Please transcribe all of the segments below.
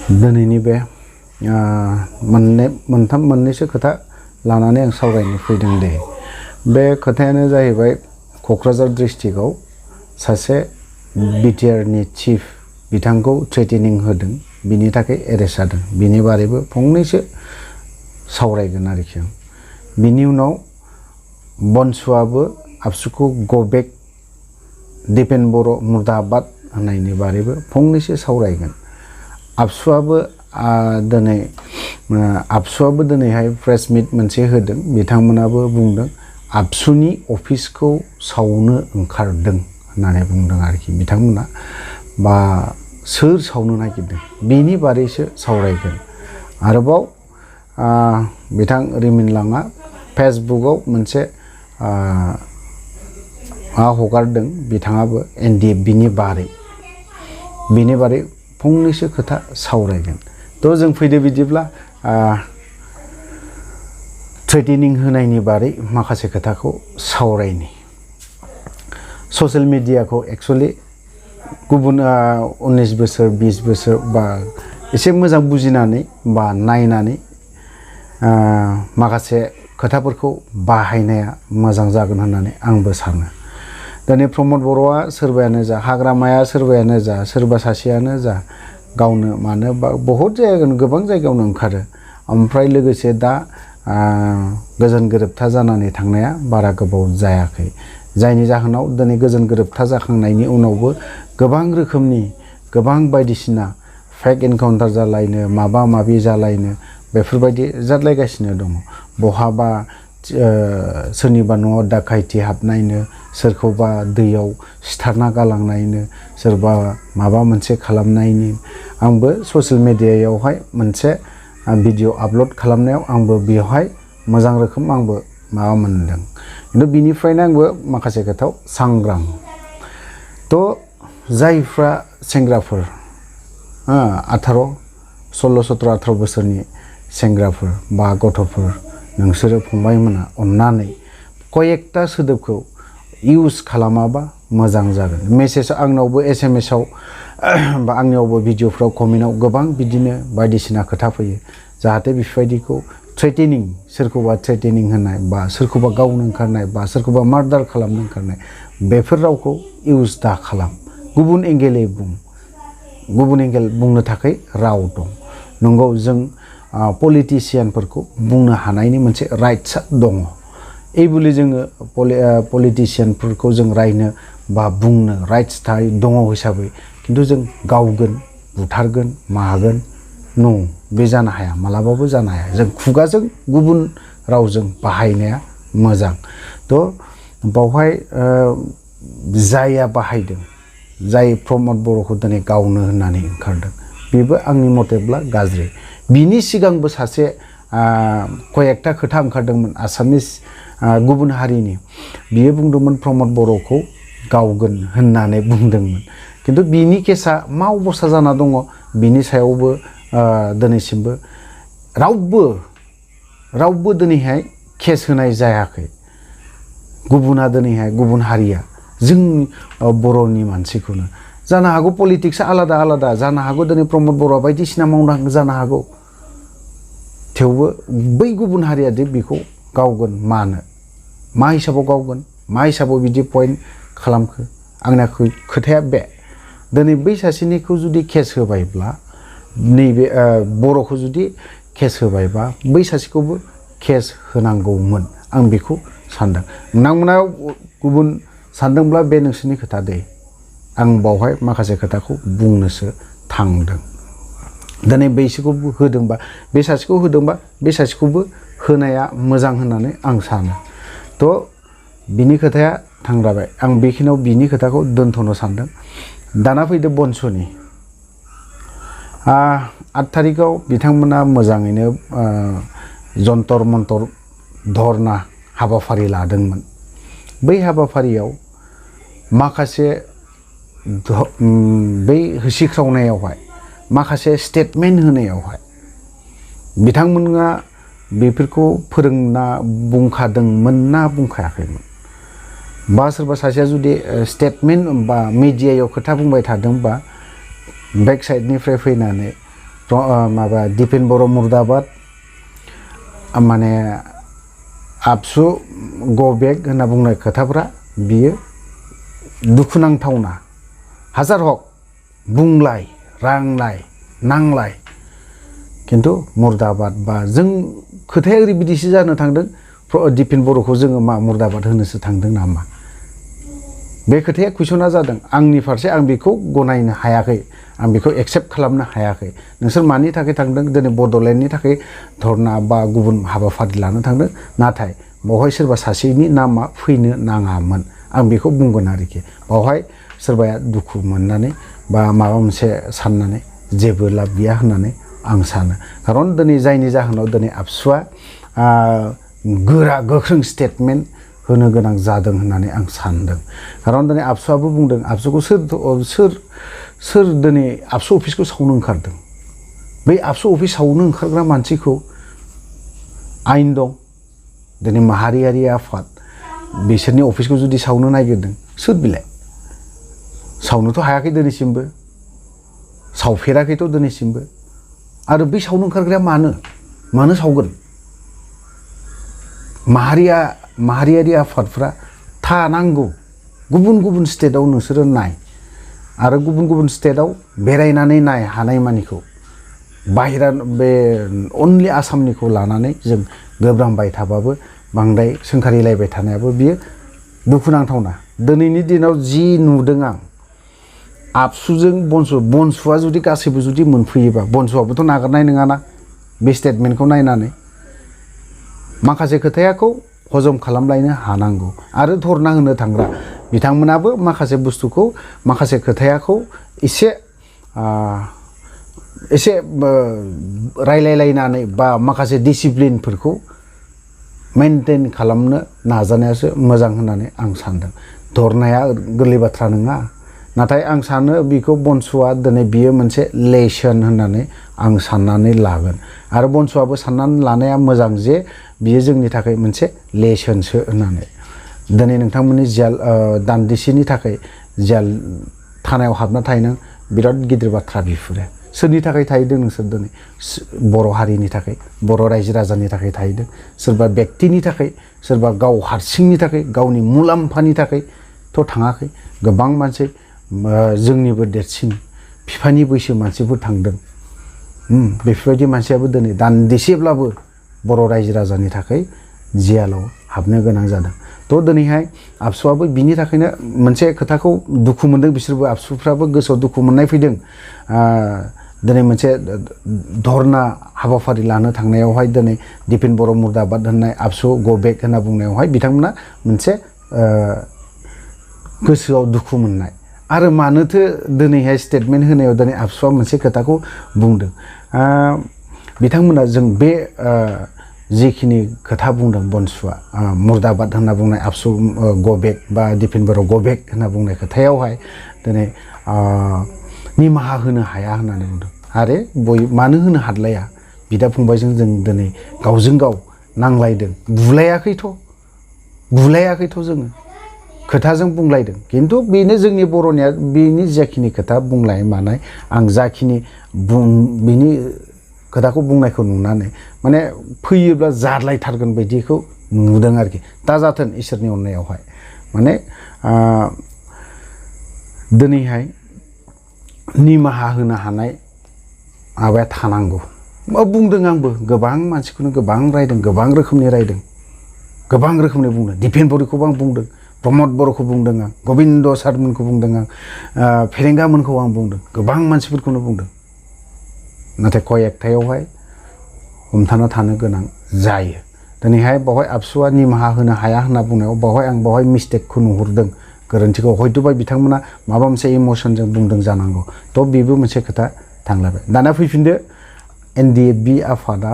दिनैनि बे मोननैसो खोथा लानानै आं सावरायनो फैदों दे। बे खोथायानो जाहैबाय क'क्राझार डिस्ट्रिक्टआव सासे बिटिआरनि चिफ बिथांखौ थ्रेटेनिं होदों, बिनि थाखाय एरेस्ट जादों। बिनि बारैबो फंनैसो सावरायगोन आरोखि। बिनि उनाव बनसुआबो आबसुखौ गबेक दिपेन बर' मुर्दाबाद होननायनि बारैबो फंनैसो सावरायगोन। आबसुआबो दिनैहाय प्रेस मिट मोनसे होदों। बिथांमोनाबो बुंदों आबसुनि अफिसखौ सावनो ओंखारदों होननानै बुंदों आरोखि बिथांमोना, बा सोर सावनो नागिरदों बेनि बारैसो सावरायगोन। आरोबाव बिथां रिमिनलाङा फेसबुकआव मोनसे हगारदों, बिथाङाबो NDFBनि बारै फंनैसो खोथा सावरायगोन। थ' जों फैदो बिदिब्ला थ्रेटेनिं होनायनि बारै माखासे खोथाखौ सावरायनि। ससियेल मिडियाखौ एक्सुअलि गुबुन 19 बोसोर 20 बोसोर बा एसे मोजां बुजिनानै बा नायनानै माखासे खोथाफोरखौ बाहायनाया मोजां जागोन होननानै आंबो सानो। दिनै प्रमद बर'आ सोरबायानो जा, हाग्रामाया सोरबायानो जा, सोरबा सासेयानो जा, गावनो मानो बा बहुद जायगायावनो गोबां जायगायावनो ओंखारो। ओमफ्राय लोगोसे दा गोजोन गोरोबथा जानानै थांनाया बारा गोबाव जायाखै, जायनि जाहोनाव दिनै गोजोन गोरोबथा जाखांनायनि उनावबो गोबां रोखोमनि गोबां बायदिसिना फेक एनकाउन्टार जालायनो, माबा माबि जालायनो बेफोरबायदि जाद्लायगासिनो दङ। बहाबा सोरनिबा न'आव दाखायथि हाबनायनो, सोरखौबा दैयाव सिथारना गालांनायनो, सोरबा माबा मोनसे खालामनायनि। आंबो ससियेल मिडियायावहाय मोनसे भिडिअ आपल'ड खालामनायाव आंबो बेवहाय मोजां रोखोम आंबो माबा मोनदों, खिन्थु बिनिफ्रायनो आंबो माखासे खोथायाव सांग्रां। थ' जायफ्रा सेंग्राफोर 18, 16, 17, 18 बोसोरनि सेंग्राफोर बा गथ'फोर, नोंसोरो फंबायमोना अननानै कयेकथा सोदोबखौ इउज खालामाबा मोजां जागोन। मेसेज आंनावबो SMS आव बा आंनियावबो भिडिअफ्राव कमेन्टआव गोबां बिदिनो बायदिसिना खोथा फैयो, जाहाथे बेफोरबायदिखौ थ्रेटेनिं, सोरखौबा थ्रेटेनिं होनाय बा सोरखौबा गावनो ओंखारनाय बा सोरखौबा मार्डार खालामनो ओंखारनाय, बेफोर रावखौ इउज दा खालाम। गुबुन एंगेलै बुं, गुबुन एंगेल बुंनो थाखाय राव दं। नंगौ, जों पलिटिसियानफोरखौ बुंनो हानायनि मोनसे राइट्सआ दङ। एबुलि जोङो पलिटिसियानफोरखौ जों रायनो बा बुंनो राइट्स दङ हिसाबै, खिन्थु जों गावगोन, बुथारगोन, मागोन, न' बे जानो हाया, मालाबाबो जानो हाया। जों खुगाजों गुबुन रावजों बाहायनाया मोजां। थ' बावहाय जायआ बाहायदों, जाय प्रमद बर'खौ दिनै गावनो होननानै ओंखारदों, बेबो आंनि मथेब्ला गाज्रि। बिनि सिगांबो सासे कयेकथा खोथा ओंखारदोंमोन आसामिस गुबुन हारिनि, बियो बुंदोंमोन प्रमद बर'खौ गावगोन होननानै बुंदोंमोन। खिन्थु बिनि केसा मा अबस्था जाना दङ बिनि सायावबो दिनैसिमबो रावबो दिनैहाय केस होनाय जायाखै। गुबुना दिनैहाय, गुबुन हारिया जोंनि बर'नि मानसिखौनो, जानो हागौ पलिटिक्सआ आलादा आलादा जानो हागौ, दिनै प्रमद बर'आ बायदिसिना मावनो जानो हागौ, थेवबो बै गुबुन हारिया दि बेखौ गावगोन, मानो, मा हिसाबाव गावगोन, मा हिसाबाव बिदि पइन्ट खालामखो, आंना खोथाया बे। दिनै बै सासेनिखौ जुदि केस होबायब्ला, नैबे बर'खौ जुदि केस होबायबा बै सासेखौबो केस होनांगौमोन, आं बेखौ सानदों। नोंथांमोना गुबुन सानदोंब्ला बे नोंसोरनि खोथा दे, आं बावहाय माखासे खोथाखौ बुंनोसो थांदों। दिनै बैसोखौबो होदोंबा, बे सासेखौ होदोंबा बे सासेखौबो होनाया मोजां होननानै आं सानो। थ' बिनि खोथाया थांजाबाय, आं बेखिनियाव बिनि खोथाखौ दोनथ'नो सानदों। दाना फैदो बनसुनि। 8 थारिखआव बिथांमोना मोजाङैनो जन्तर मन्तर धरना हाबाफारि लादोंमोन। बै हाबाफारियाव माखासे बै होसिख्रावनायावहाय, माखासे स्टेटमेन्ट होनायावहाय बिथांमोना बेफोरखौ फोरोंना बुंखादोंमोन ना बुंखायाखैमोन, बा सोरबा सासेया जुदि स्टेटमेन्ट बा मिडियायाव खोथा बुंबाय थादोंबा बेक साइडनिफ्राय फैनानै माबा दिपेन बर' मुर्दाबाद माने आबसु गो बेक होनना बुंनाय खोथाफ्रा बियो दुखुनांथावना हाजार हक बुंलाय रांलाय नांलाय किन्तु मुर्दाबाद बा जों खोथाया ओरैबायदिसो जानो थांदों दिपेन बर'खौ जोङो मा मुर्दाबाद होनोसो थांदों नामा बे खोथाया कुइसना जादों आंनि फारसे आं बेखौ गनायनो हायाखै आं बेखौ एक्सेप्ट खालामनो हायाखै नोंसोर मानि थाखाय थांदों दिनै बड'लेण्डनि थाखाय धरना बा गुबुन हाबाफारि लानो थांदों नाथाय बावहाय सोरबा सासेनि नामा फैनो नाङामोन आं बेखौ बुंगोन आरोखि बावहाय सोरबाया दुखु मोननानै बा माबा मोनसे साननानै जेबो लाब गैया होननानै आं सानो खारन दिनै जायनि जाहोनाव दिनै आबसुआ गोरा गोख्रों स्टेटमेन्ट होनो गोनां जादों होननानै आं सानदों खारन दिनै आबसुआबो बुंदों आबसुखौ सोर दिनै आबसु अफिसखौ सावनो ओंखारदों बै आबसु अफिस सावनो ओंखारग्रा मानसिखौ आयेन दं दिनै माहारियारि आफाद बिसोरनि अफिसखौ जुदि सावनो नागिरदों सोर बिलाय सावनोथ' हायाखै दिनैसिमबो सावफेराखैथ' दिनैसिमबो आरो बै सावनो ओंखारग्राया मानो सावगोन माहारियारि आफादफ्रा थानांगौ गुबुन गुबुन स्टेटआव नोंसोरो नाय आरो गुबुन गुबुन स्टेटआव बेरायनानै नाय हानायमानिखौ बाहेरा बे अनलि आसामनिखौ लानानै जों गोब्रामबाय थाबाबो बांद्राय सोंखारिलायबाय थानायाबो बियो दुखुनांथावना दिनैनि दिनाव जि नुदों आं आबसुजों बनसुआ जुदि गासैबो जुदि मोनफैयोबा बनसुआबोथ' नागारनाय नङाना बे स्टेटमेन्टखौ नायनानै माखासे खोथायाखौ हजम खालामलायनो हानांगौ आरो धरना होनो थांग्रा बिथांमोनाबो माखासे बुस्थुखौ माखासे खोथायाखौ एसे रायलायलायनानै बा माखासे डिसिप्लिनफोरखौ मेनटेन खालामनो नाजानायासो मोजां होननानै आं सानदों धरनाया गोरलै बाथ्रा नङा नाथाय आं सानो बिखौ बनसुआ दिनै बियो मोनसे लेसन होननानै आं साननानै लागोन आरो बनसुआबो साननानै लानाया मोजां जे बियो जोंनि थाखाय मोनसे लेसनसो होननानै दिनै नोंथांमोननि जेल दान्दिसेनि थाखाय जेल थानायाव हाबना थाहैनां बिराद गिदिर बाथ्रा बिफोरो सोरनि थाखाय थाहैदों नोंसोर दिनै बर' हारिनि थाखाय बर' रायजो राजानि थाखाय थाहैदों सोरबा व्यक्तिनि थाखाय सोरबा गाव हारसिंनि थाखाय गावनि मुलाम्फानि थाखायथ' थाङाखै गोबां मानसि जोंनिबो देरसिन बिफानि बैसो मानसिफोर थांदों बेफोरबायदि मानसियाबो दिनै दान्दिसेब्लाबो बर' रायजो राजानि थाखाय जेलाव हाबनो गोनां जादों थ' दिनैहाय आबसुआबो बिनि थाखायनो मोनसे खोथाखौ दुखु मोनदों बिसोरबो आबसुफ्राबो गोसोआव दुखु मोननाय फैदों दिनै मोनसे धरना हाबाफारि लानो थांनायावहाय दिनै दिपेन बर' मुर्दाबाद होननाय आबसु गो बेक होनना बुंनायावहाय बिथांमोना मोनसे गोसोआव दुखु मोननाय आरो मानोथो दिनैहाय स्टेटमेन्ट होनायाव दिनै आबसुआ मोनसे खोथाखौ बुंदों बिथांमोना जों बे जिखिनि खोथा बुंदों बनसुआ मुर्दाबाद होनना बुंनाय आबसु गो बेक बा दिपेन बर' गो बेक होनना बुंनाय खोथायावहाय दिनै निमाहा होनो हाया होननानै बुंदों आरो मानो होनो हादलाया बिदा फंबायजों जों दिनै गावजों गाव नांलायदों बुलायाखैथ' जोङो खोथाजों बुंलायदों किन्तु बेनो जोंनि बर'निया बेनि जाखिनि खोथा बुंलाय मानाय आं जाखिनि बिनि खोथाखौ बुंनायखौ नुनानै माने फैयोब्ला जारलायथारगोन बायदिखौ नुदों आरोखि दा जाथों इसोरनि अननायावहाय माने दिनैहाय निमाहा होनो हानाय माबाया थानांगौ बुंदों आंबो गोबां मानसिखौनो गोबां रायदों गोबां रोखोमनि रायदों गोबां रोखोमनि बुंदों दिपेन बर'खौबो आं बुंदों प्रमद बर'खौ बुंदों आं गबिन्द सारमोनखौ बुंदों आं फेरेंगामोनखौ आं बुंदों गोबां मानसिफोरखौनो बुंदों नाथाय कय एकथायावहाय हमथाना थानो गोनां जायो दिनैहाय बावहाय आबसुआ निमाहा होनो हाया होनना बुंनायाव बावहाय मिस्टेकखौ नुहुरदों गोरोन्थिखौ हयथ'बा बिथांमोना माबा मोनसे इमसनजों बुंदों जानांगौ थ' बेबो मोनसे खोथा थांलायबाय दाना फैफिनदो NDFB आफादा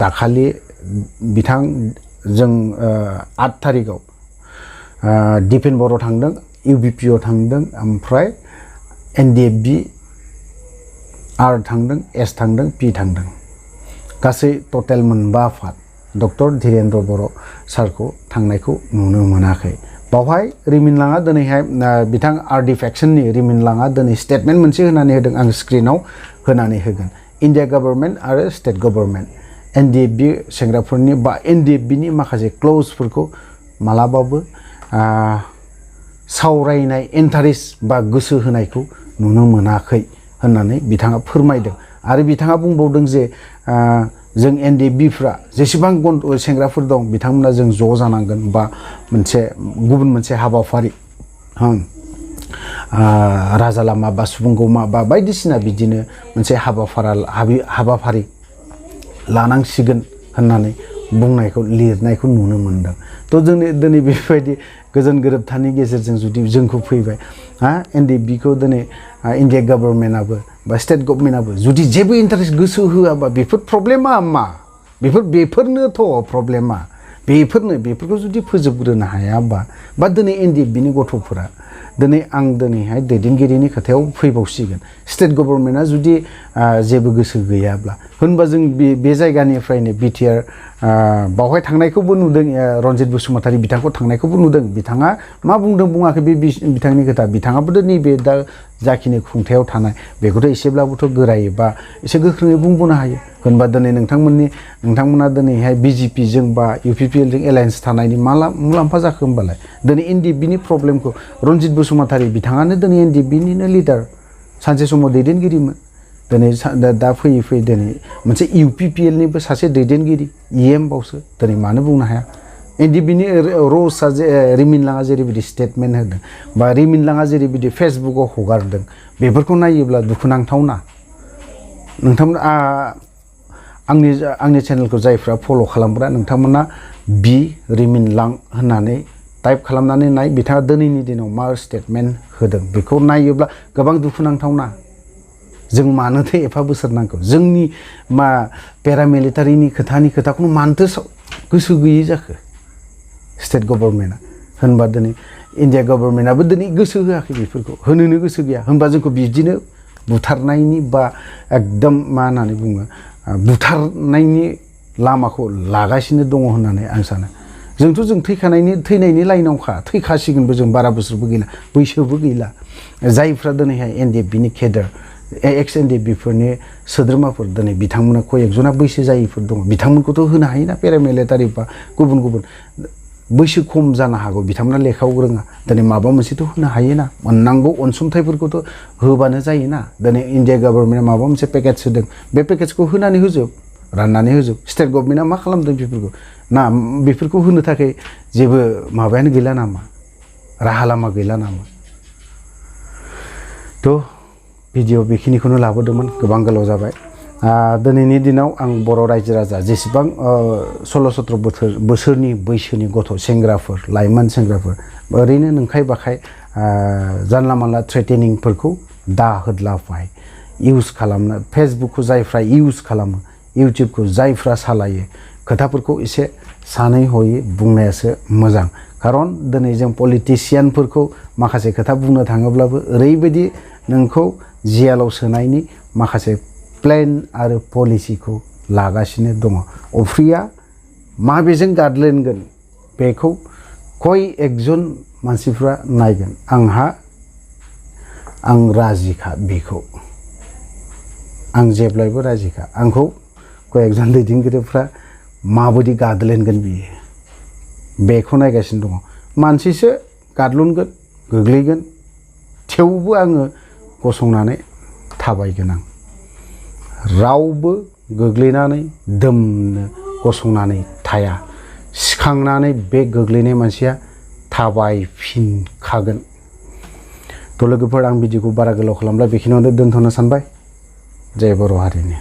दाखालि जों 8 थारिखआव दिपेन बर' थांदों UBPO थांदों ओमफ्राय NDFB R थांदों S थांदों P थांदों गासै टटेल मोनबा आफाद डक्टर धीरेन्द्र बर' सारखौ थांनायखौ नुनो मोनाखै बावहाय रिमिनलाङा दिनैहाय बिथां RD फेक्सननि रिमिनलाङा दिनै स्टेटमेन्ट मोनसे होनानै होदों आं स्क्रिनाव होनानै होगोन इन्डिया गभर्नमेन्ट आरो स्टेट गभर्नमेन्ट एनडिएफबि सेंग्राफोरनि बा एनडिएफबिनि माखासे क्ल'जफोरखौ मालाबाबो सावरायनाय इन्टारेस्ट बा गोसो होनायखौ नुनो मोनाखै होननानै बिथाङा फोरमायदों आरो बिथाङा बुंबावदों जे जों एनडिएफबिफ्रा जेसेबां सेंग्राफोर दं बिथांमोना जों ज' जानांगोन बा गुबुन मोनसे हाबाफारि राजा लामा बा सुबुंगौमा बा बायदिसिना बिदिनो मोनसे हाबाफारि लानांसिगोन होननानै बुंनायखौ लिरनायखौ नुनो मोनदों। थ' दिनै बेबायदि गोजोन गोरोबथानि गेजेरजों जुदि जोंखौ फैबाय एनडिएफबिखौ दिनै इन्डिया गभर्नमेन्टआबो बा स्टेट गभर्नमेन्टआबो जुदि जेबो इन्टारेस्ट गोसो होआबा बेफोर प्रब्लेमा मा बेफोरनोथ' प्रब्लेमा बेफोरखौ जुदि फोजोबग्रोनो हायाबा बा दिनै एनडिएफबिनि गथ'फोरा दिनै आं दिनैहाय दैदेनगिरिनि खोथायाव फैबावसिगोन स्टेट गभर्नमेन्टआ जुदि जेबो गोसो गैयाब्ला होनबा जों बे जायगानिफ्रायनो बिटिआर बावहाय थांनायखौबो नुदों रन्जित बसुमतारी बिथांखौ थांनायखौबो नुदों बिथाङा मा बुंदों बुङाखै बे बिथांनि खोथा बिथाङाबोथ' नैबे दा जाखिनि खुंथायाव थानाय बेखौथ' एसेब्लाबोथ' गोरायै बा एसे गोख्रोङै बुंबोनो हायो होनबा दिनै नोंथांमोना दिनैहाय बिजेपिजों बा इउपिपिएलजों एलायन्स थानायनि मा मुलाम्फा जाखो होमबालाय दिनै एनडिएफबिनि प्रब्लेमखौ रन्जित बसुमतारी बिथाङानो दिनै एनडिएफबिनिनो लिडार सानसे समाव दैदेनगिरिमोन दिनै दा फैयै दिनै मोनसे इउपिपिएलनिबो सासे दैदेनगिरि इएम बावसो दिनै मानो बुंनो हाया एनडिएफबिनि रसा रिमिनलाङा जेरैबायदि स्टेटमेन्ट होदों बा रिमिनलाङा जेरैबायदि फेसबुकाव हगारदों बेफोरखौ नायोब्ला दुखुनांथावना नोंथांमोन आंनि चेनेलखौ जायफ्रा फल' खालामग्रा नोंथांमोना रिमिनलां होननानै टाइप खालामनानै नाय बिथाङा दिनैनि दिनाव मा स्टेटमेन्ट होदों बेखौ नायोब्ला गोबां दुखुनांथावना जों मानोथो एफा बोसोर नांगौ जोंनि पेरामिलिटारिनि खोथाखौनो मानोथो गोसो गैयै जाखो स्टेट गभर्नमेन्टआ होनबा दिनै इन्डिया गभर्नमेन्टआबो दिनै गोसो होआखै बेफोरखौ होनोनो गोसो गैया होनबा जोंखौ बिदिनो बुथारनायनि बा एकदम मा होननानै बुङो बुथारनायनि लामाखौ लागासिनो दङ होननानै आं सानो जों थैनायनि लाइनावखा थैखासिगोनबो जों बारा बोसोरबो गैला बैसोबो गैला जायफ्रा दिनैहाय एनडिएफबिनि केडार एक्स एनडिएफबिफोरनि सोद्रोमाफोर दिनै बिथांमोना कयेकजना बैसो जायैफोर दङ बिथांमोनखौथ' होनो हायोना पेरामिलिटारि बा गुबुन बैसो खम जानो हागौ बिथांमोना लेखायाव रोङा दिनै माबा मोनसेथ' होनो हायोना मोननांगौ अनसुंथाइफोरखौथ' होबानो जायोना दिनै इन्डिया गभर्नमेन्टआ माबा मोनसे पेकेज होदों बे पेकेजखौ होनानै होजोब राननानै होजोब स्टेट गभर्नमेन्टआ मा खालामदों बेफोरखौ होनो थाखाय जेबो माबायानो गैला नामा राहा लामा गैला नामा थ' भिडिअ बेखिनिखौनो लाबोदोंमोन गोबां गोलाव जाबाय दिनैनि दिनाव आं बर' रायजो राजा जेसेबां 16-17 बोसोरनि बैसोनि गथ' सेंग्राफोर लाइमोन सेंग्राफोर ओरैनो नंखाय बाखाय जानला मानला थ्रेटेनिंफोरखौ दा होदलाबाय इउज खालामनो फेसबुकखौ जायफ्रा इउज खालामो इउटुबखौ जायफ्रा सालायो खोथाफोरखौ एसे सानै हयै बुंनायासो मोजां खारन दिनै जों पलिटिसियानफोरखौ माखासे खोथा बुंनो थाङोब्लाबो ओरैबायदि नोंखौ जेलाव सोनायनि माखासे प्लेन आरो पलिसिखौ लागासिनो दङ अफ्रिया माबेजों गादलेनगोन बेखौ एकजन मानसिफ्रा नायगोन आं राजिखा बेखौ आं जेब्लायबो राजिखा आंखौ कयेकजन दैदेनगिरिफ्रा माबायदि गादलेनगोन बेखौ नायगासिनो दङ मानसिसो गादलुनगोन गोग्लैगोन थेवबो आङो गसंनानै थाबायगोन आं रावबो गोग्लैनानै दोमनो गसंनानै थाया सिखांनानै बे गोग्लैनाय मानसिया थाबायफिनखागोन थ' लोगोफोर आं भिडिअखौ बारा गोलाव खालामला बेखिनियावनो दोनथ'नो सानबाय जय बर' हारिनि